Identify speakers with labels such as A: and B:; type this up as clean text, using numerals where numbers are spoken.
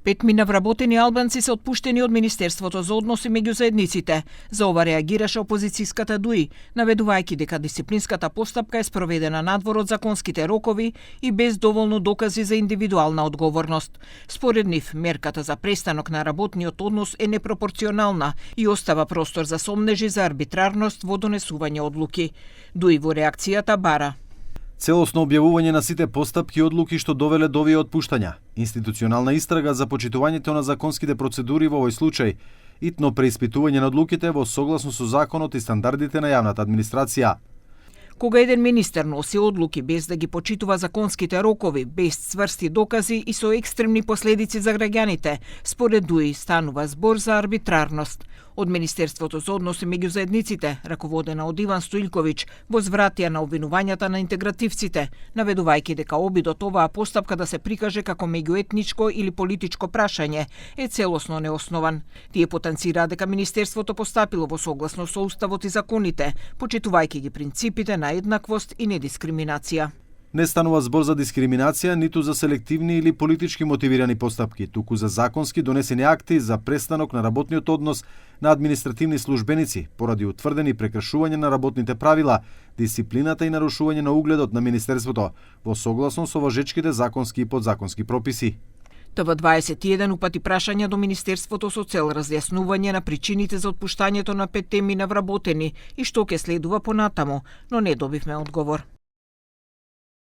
A: 5 навработени албанци се отпуштени од Министерството за односи меѓу заедниците. За ова реагираше опозицијската ДУИ, наведувајќи дека дисциплинската постапка е спроведена надвор од законските рокови и без доволно докази за индивидуална одговорност. Според нив, мерката за престанок на работниот однос е непропорционална и остава простор за сомнежи за арбитрарност во донесување одлуки. ДУИ во реакцијата бара
B: целосно објавување на сите постапки и одлуки што довеле до овие отпуштања, институционална истрага за почитувањето на законските процедури во овој случај, итно преиспитување на одлуките во согласно со законот и стандардите на јавната администрација.
A: Кога еден министер носи одлуки без да ги почитува законските рокови, без цврсти докази и со екстремни последици за граѓаните, според ДУИ станува збор за арбитрарност. Од Министерството за односи меѓу заедниците, раководена од Иван Стоилковиќ, возвратија на обвинувањата на интегративците, наведувајќи дека обидот оваа постапка да се прикаже како меѓуетничко или политичко прашање е целосно неоснован. Тие потенцираа дека Министерството постапило во согласно со Уставот и законите, почитувајќи ги принципите на еднаквост и недискриминација.
B: Не станува збор за дискриминација, ниту за селективни или политички мотивирани постапки, туку за законски донесени акти за престанок на работниот однос на административни службеници поради утврдени прекршување на работните правила, дисциплината и нарушување на угледот на Министерството, во согласно со важечките законски и подзаконски прописи.
A: ТВ21 упати прашања до Министерството со цел разјаснување на причините за отпуштањето на 5 навработени и што ќе следува понатаму, но не добивме одговор.